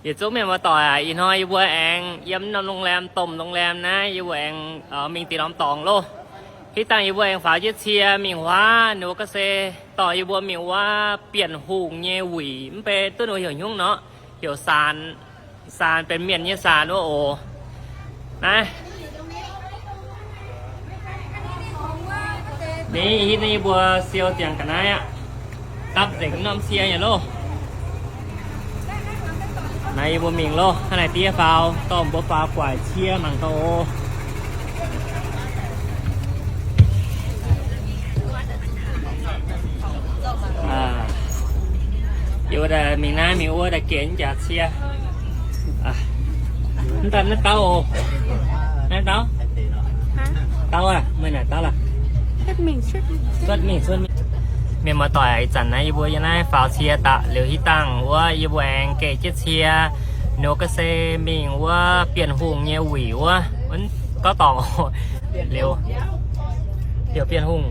Yietc zungv mienh muoz-doic aac, ih hnoi yie mbuo aengx yiem norm โรงแรม, domh โรงแรม naaiv, yie mbuo aengx mingh dingh norm dorngx loh. Hitv dangh yie mbuo aengx faaux jienv cie mingh huaav, ninh mbuo gorngv se dorh yie mbuo mingh wuov Bienh Hungh nyei wuic, mv bei duqv ninh mbuo heuc hnyungv nor, heuc saanx, saanx benx mienh nyei saanx wuov oc. Naaiv Ni hitv naaiv yie mbuo siou ziangx ga'naaiv aqv. Dapv nzengc norm cie nyei loh. Naaiv yie mbuo mingh loh, hnangv naaic diev faaux, dorh mbuo faaux guaic cie mangc gaax oc. Yie mbuo mingh naaiv mingh wuov daaih geh jaax cie. Mv daaih naaiv dauh oc. Naaiv dauh? Dauh aac, meih naaic dauh laac? Cuotv mingh, cuotv mingh. Mienh muoz-doic, ih zanc naaiv yie mbuo yiem naaiv faaux cie daaih liuz hitv dangh wuov yie mbuo aengx geh jienv cie, ninh mbuo gorngv se mingh wuov Bienh Hungh nyei wuic wuov, gorngv dorngx liuz, liuz Bienh Hungh.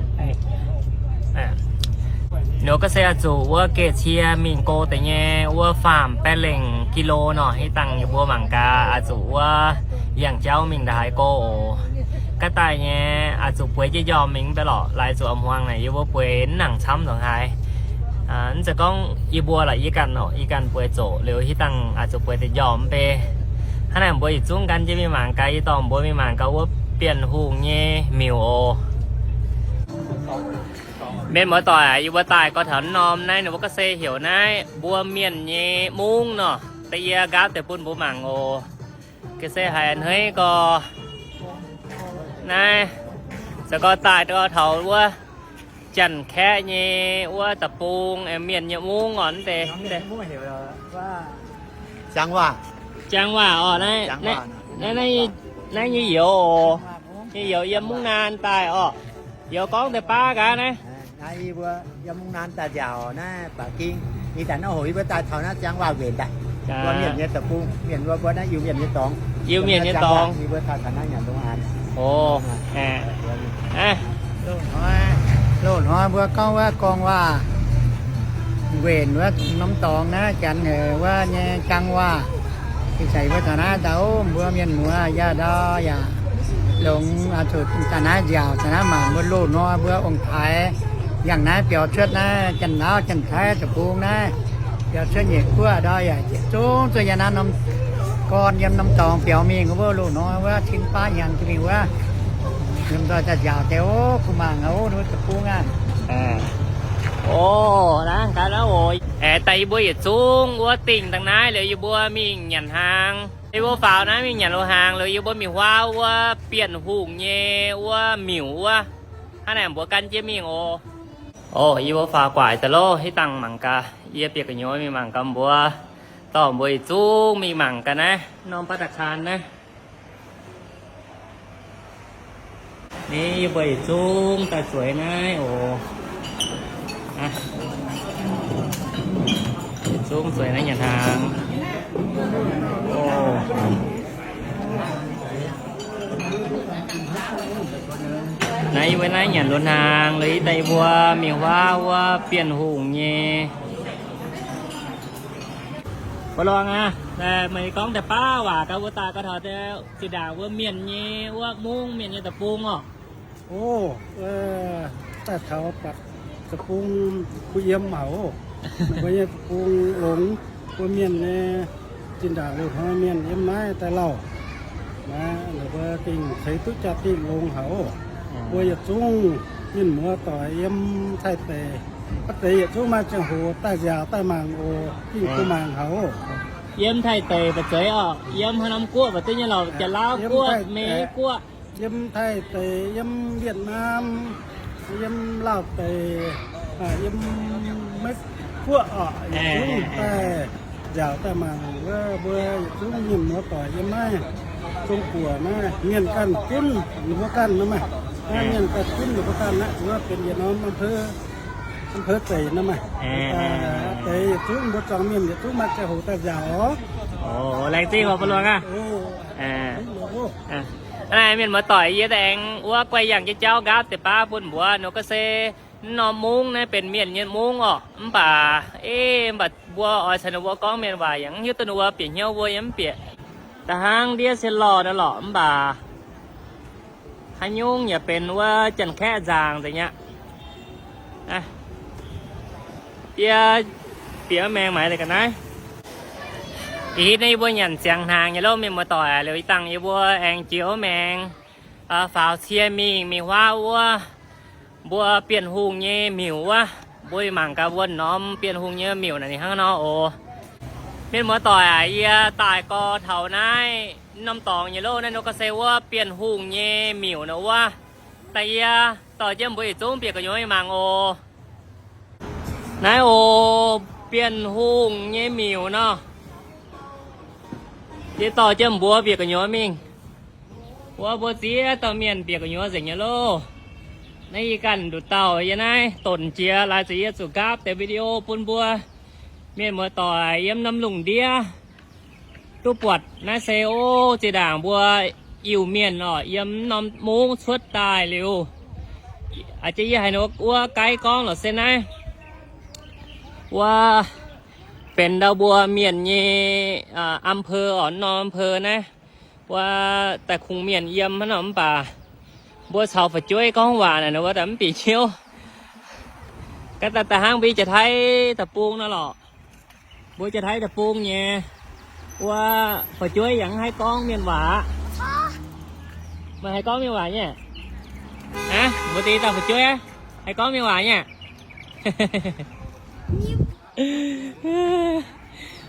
Ninh mbuo gorngv se oix zuqc wuov geh cie mingh go deix nyei wuov faam-baeqv lengh กิโล nor, hitv dangh yie mbuo mangc gaax oix zuqc wuov yangh jauv mingh ndaaih haaix go oc. Gaav daaih nyei oix zuqc bueix jienv njormh mingh mv bei lorqc, laaix zuqc hmuangx naaic yie mbuo bueix mv nangc camv nzengc haaix. Mv zeiz gorngv yie mbuo lorqc, yie ganh oc, yie ganh bueix zoqc liuz hitv dangh oix zuqc bueix deix njormh mv bei. Hnangv naaic mbuo yietc zungv gan jienv mingh mangc gaax, yie dorh mbuo mingh mangc gaax wuov Bienh Hungh nyei miuc oc. Mienh muoz-doic, yie mbuo daaih gorx taux norm naaiv, ninh mbuo gorngv se heuc naaiv mbuo mienh nyei mungv nor, da'yie nqaapv deix bun mbuo mangc oc. Ga'sie haiz a'hneiv gorx. Naaiv se gorx daaih gorx taux wuov Janx-Kaeqv nyei wuov deic-bung, mienh nyei mungv oc. Naaiv deix Jangx waac oc. Naaiv, naaiv nyei youz oc. Nyei youz yiem mungv naan daaih oc. Youz gorngv deix baav gaax naaiv. Naaiv yie mbuo yiem mungv naan daaih nziaauc naaiv baac ging. Ih zanc naaiv hoc yie mbuo daaih taux naaiv Jangx waac nquenc daaih. Mbuo mienh nyei deic-bung, mienh mbuo, mbuo naaiv Iu-Mienh nyei dorngx. Iu-Mienh nyei dorngx. Yie mbuo taux naaiv nyanc longx haaix. Loz-hnoi, loz-hnoi mbuo gorngv wuov gorngv waac nquenc wuov norm dorngx naaiv, Janx heuc wuov nyei Jangx waac. Ih zanc yie mbuo taux naaiv daaih, mbuo mienh muoz yaac ndau yaac longx, zuqc daaih naaiv nziaauc, daaih naaiv mangc mbuo loz-hnoi mbuo ong-taaix yangh naaiv biaux cuotv naaiv Janx-Laauv Janx-Taiv deic-bung naaiv, biaux cuotv nyeic guoqv ndau yaac zungv zuqc yiem naaiv norm gorn yiem norm dorngx biaux mingh wuov loz-hnoi wuov cin baav hnyangx mingh wuov. Yiem nzoih daaih nziaauc deix ov, kuh mangc ov, ninh mbuo deic-bung aac. Ov, naaiv gaax naaiv oc. Aengx daaih yie mbuo yietc zungv wuov dingh dangh naaiv liuz yie mbuo mingh nyanc hnaangx. Yie mbuo faaux naaiv mingh nyanc loz-hnaangx liuz yie mbuo mingh huaav wuov Bienh Hungh nyei wuov miuc wuov. Hnangv naaic mbuo gan jienv mingh oc. Ov, yie mbuo faaux gu'nguaaic daaih loh, hitv dangh mangc gaax, yie bieqc gu'nyuoz mingh mangc gaax mbuo, dorh mbuo yietc zungv mingh mangc gaax naaiv norm ภัตตาคาร naaiv. Ni yie mbuo yietc zungv daaih zueiz naaiv oc. Yietc zungv zueiz naaiv nyanc hnaangx. Naaiv yie mbuo naaiv nyanc loz-hnaangx liuz, yie daaih yie mbuo mingh huaav wuov Bienh Hungh nyei. Ba'longh aac, meih gorngv deix baav waac gaax mbuo daaih gauh taux deix zinh ndaangc mbuo mienh nyei wuov mungv, mienh nyei deic-bung oc. Ov, daaih taux buatc deic-bung kuh yiem haic oc. Mbuo nyei deic-bung longx, mbuo mienh nyei zinh ndaangc loz-hnoi mienh yiem naaiv daaih lauh. Naaiv mbuo gengh ceix duqv jaa-dingh longx haic oc. Mbuo yietc zungv mienh muoz-doic yiem Taiv deic, wuov deix yietc zungv maaih ziangh hoc daaih nziaauc daaih mangc oc, gengh kuh mangc haic oc. Yiem Taiv deic ba'zeix oc, yiem haaix norm guoqv ba'zeix nyei lorqc, Janx-Laauv guoqv, Meiv guoqv. Yiem Taiv deic, yiem Việt Nam, yiem Laauv deic, yiem Meiv guoqv oc, yietc zungv daaih nziaauc daaih mangc wuov mbuo yietc zungv mienh muoz-doic yiem naaiv Zong-Guoqv naaiv, mienh ganh gunv ninh mbuo ganh nor maah. Naaiv mienh ganh gunv ninh mbuo ganh naaiv, wuov benx yietc norm อำเภอ อำเภอ deic nor maah. Deix yietc zungv mbuo zuangx mienh yietc zungv maaih ziangh hoc daaih nziaauc oc. Laengz zingh oc, ba'longh aac. Hnangv naaiv mienh muoz-doic, yie daaih aengx wuov guaih yangh jienv jauv nqaapv deix baav bun mbuox nor, gorngv se Norm mungv naaiv benx mienh nyei mungv orqc. Mv baac, ei, mv baac mbuo oix caux ninh mbuo gorngv mienh waac yaac mv hiuv duqv ninh mbuo bieqc hnyouv mbuo yaac mv bieqc. Da'hnangv ndiev se lorh naaiv lorqc, mv baac haaix nyungc yaac benx wuov Janx-Kaeqv nzaangc nzengc aqv. Ndiev bieqc maengx maaiz ga'naaiv. Ih hitv naaiv yie mbuo nyanc ziangx hnaangx nyei loh, mienh muoz-doic, liuz ih dangh yie mbuo aengx jiex wuov maengx faaux cie mingh, mingh huaav wuov mbuo Bienh Hungh nyei miuc wuov. Mbuo mangc gaax mbuo norm Bienh Hungh nyei miuc naaic ninh hnangv nor oc. Mienh muoz-doic aac, yie daaih gorx taux naaiv norm dorngx nyei loh, naaiv nor ga'sie wuov Bienh Hungh nyei miuc nor wuov. Daaih yie dorh jienv mbuo yietc zungv bieqc gu'nyuoz mingh mangc oc. Naaiv oc, Bienh Hungh nyei miuc nor. Yie dorh jienv mbuo bieqc gu'nyuoz mingh. Wuov mbuo ziex dauh mienh bieqc gu'nyuoz nzengc nyei loh. Naaiv yie ganh nduqc dauh yie naaiv donc jiex, laaix zuqc yie zuqc nqaapv deix video bun mbuo mienh muoz-doic yiem norm lungh ndiev duqv buatc. Naaiv se o, zinh ndaangc mbuo Iu-Mienh orqc, yiem norm mungv cuotv daaih liuz, a'jang yie haiz wuov gaaiv gorngv lorqc se naaiv wuov benx ndau mbuo mienh nyei อำเภอ orqc, norm อำเภอ naaiv. Wuov daaih kungx mienh yiem hnangv nor mv baac mbuo caux fu'jueiv gorngv waac naaic wuov daaih mv bieqc hnyouv. Ga'daaih da'hnangv mbuo Janx-Taiv deic-bung nor lorqc. Mbuo Janx-Taiv deic-bung nyei wuov fu'jueiv yaac mv haih gorngv mienh waac aqv. Meih haih gorngv mienh waac nyei? Aa, mbuo deix dauh fu'jueiv haih gorngv mienh waac nyei?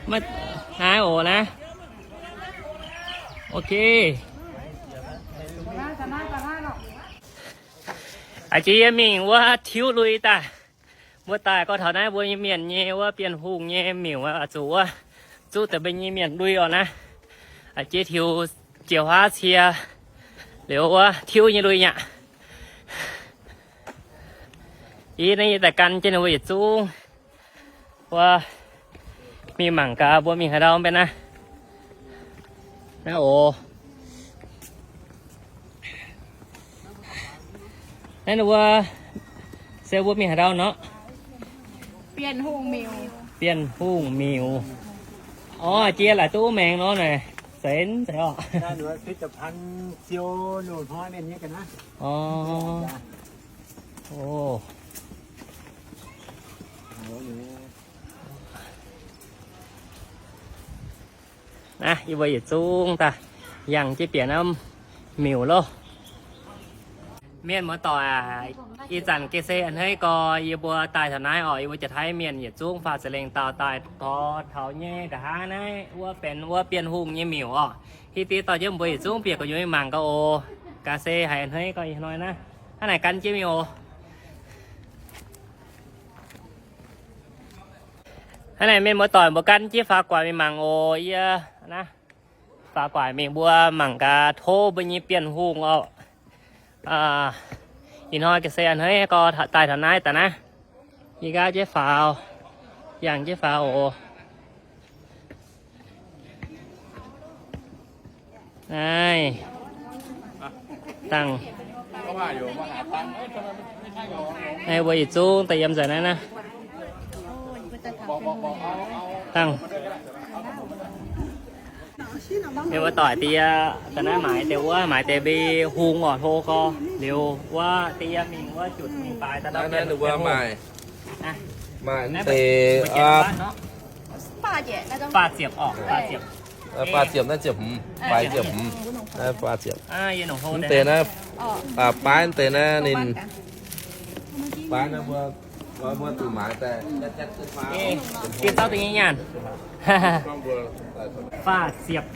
Maiv haih oc naaiv. Ok. A'jang yie mingh wuov tiuv lui daaih. Mbuo daaih gorx taux naaiv mbuo nyei mienh nyei wuov Bienh Hungh nyei miuc, zuqc wuov zuqv deix mbuo nyei mienh lui orqc naaiv. A'jang tiux jiex huaav cie liuz wuov tiuv nyei lui nyei aqv. Ih naaiv yie daaih gan jienv ninh mbuo yietc zungv wuov mingh mangc gaax mbuo mingh haaix ndau mbenc naaiv. Naaiv oc. Naaiv ninh mbuo se mbuo mingh haaix ndau nor? Bienh Hungh Miuc. Bienh Hungh Miuc. Orv, jiex laaic duqv maengx nor naaic, zeiz zeiz orqc. Orv. Naaiv yie mbuo yietc zungv daaih yangh jienv bieqc naaiv miuc loh. Mienh muoz-doic aac, ih zanc ga'sie a'hneiv gorx yie mbuo daaih taux naaiv orqc, yie mbuo Janx-Taiv mienh yietc zungv faah za'lengh dauh daaih gorx taux nyei nqa'haav naaiv wuov benx wuov Bienh Hungh nyei miuc orqc. Hitv deix dorh jienv mbuo yietc zungv bieqc gu'nyuoz mingh mangc gaax oc. Ga'sie haiz a'hneiv gorx ih hnoi naaiv, hnangv naaic gan jienv mingh oc. Hnangv naaic mienh muoz-doic mbuo gan jienv faaux gu'nguaaic mingh mangc oc. Yie naaiv faaux gu'nguaaic mingh mbuo mangc gaax tov mbuo nyei Bienh Hungh orqc. Ih hnoi ga'sie a'hneiv gorx daaih taux naaiv daaih naaiv. Yie nqaapv jienv faaux, yangh jienv faaux oc. Naaiv dangh, naaiv mbuo yietc zungv daaih yiem nzengc naaiv naaiv. Dangh mienh muoz-doic, da'naaiv maaiz deix wuov, maaiz deix mbuo hungh orqc, hlo gorx liuz wuov deix yie mingh wuov jutc mingh baaix daaih nor, maaih deix faah ziepc orqc, faah ziepc. Faah ziepc naaiv ziepc hmz, faix ziepc hmz, naaiv faah ziepc. Mv deix naaiv, baaix mv deix naaiv ninh, baaix naaiv mbuo, mbuo zuqc maaiz daaih. Dieh zauv da'nyeic nyaanh. Faah ziepc.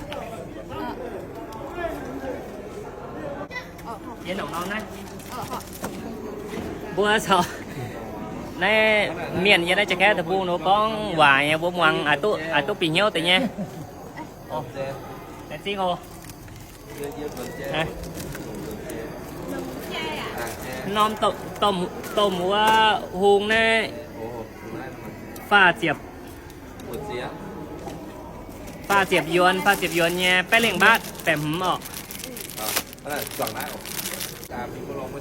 Mbuo caux naaiv mienh yiem naaiv Janx-Kaeqv deic-bung nor gorngv waac nyei, mbuo muangx aqc duqv, aqc duqv bieqc hnyouv deix nyei. Laengz zingh oc. Norm domh, domh wuov hung naaiv faah ziepc, faah ziepc yuonx, faah ziepc yuonx nyei, baeqv lengh mbaatv baeqc hmz orqc.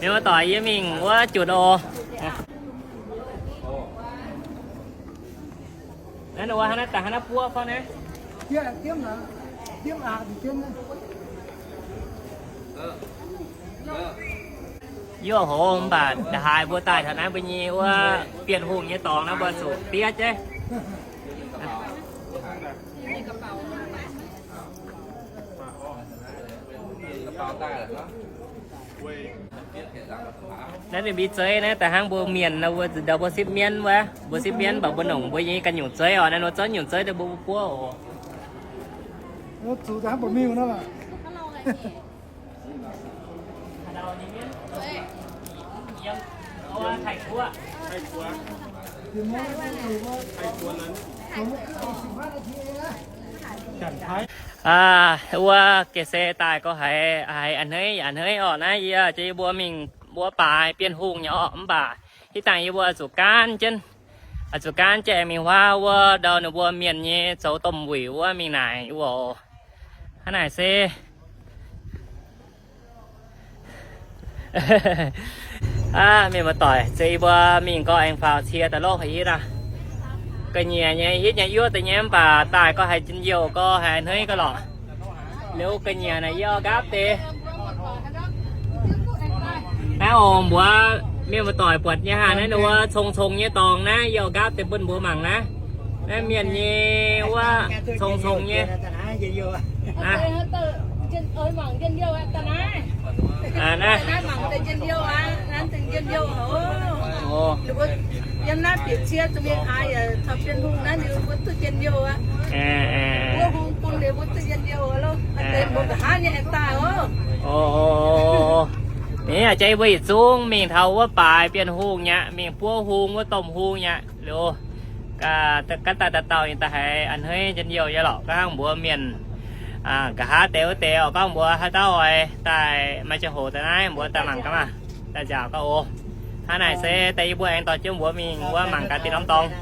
Mienh muoz-doic, yie mingh wuov jutc oc. Naaiv nor hnangv naaiv daaih hnangv naaiv buov fai naaiv? Yie aqc aqc. Yie hoz mv baac nda'haaix mbuo daaih taux naaiv mbuo nyei wuov Bienh Hungh nyei dorngx naaiv mbuo zuqc diev jienv. Naaiv ninh mbuo zeiv naaiv daaih hnangv mbuo mienh nor, mbuo ndau mbuo sipv mienv wuov, mbuo sipv mienv mv baac mbuo nongc mbuo nyei ganh nyungc zeiv oc. Naaiv nor zorqv nyungc zeiv daaih mbuo buov oc. Aa, wuov ga'sie daaih gorx haiz, haiz a'hneiv a'hneiv orqc. Naaiv yie jiex yie mbuo mingh mbuo baaix Bienh Hungh nyei orqc, mv baac hitv dangh yie mbuo zuqc gaanv jienv, zuqc gaanv jienv aengx mingh huaav wuov ndau ninh mbuo mienh nyei zoux domh wuic wuov mingh naaic wuov oc. Hnangv naaic se Aav, mienh muoz-doic, se yie mbuo mingh gorx aengx faaux cie daaih lorqc haic hitv aqv. Ga'nyiec nyei hitv nyei yuoqv deix nyei mv baac daaih gorx haiz njien-youh gorx haiz a'hneiv gorx lorqc. Liuz ga'nyiec naaic yie oix nqaapv deix. Naaiv oc mbuox mienh muoz-doic buatc nyei haic naaiv wuov cong-cong nyei dorngx naaiv yie oix nqaapv deix bun mbuo mangc naaiv. Naaiv mienh nyei wuov cong-cong nyei. Naaiv. Yiem naaiv bieqc cie zuqc mingh haaix yaac taux Bienh Hungh naaiv liuz mbuo duqv njien-youh aqv. Ninh jiex mbuo yietc zungv mingh taux wuov baaix Bienh Hungh nyei aqv, mingh buov hung wuov domh hung nyei aqv. Liuz ganh daaih dauh dauh ninh daaih haiz a'hneiv njien-youh nyei lorqc. Gorngv hnangv mbuo mienh nqa'haav deix wuov deix oc, gorngv mbuo haaix dauh oix daaih maaih ziangh hoc daaih naaiv mbuo daaih mangc gaax maah, daaih nziaauc gaax oc. Hnangv naaic se daaih yie mbuo aengx dorh jienv mbuox mingh wuov mangc gaax dinh norm dorngx.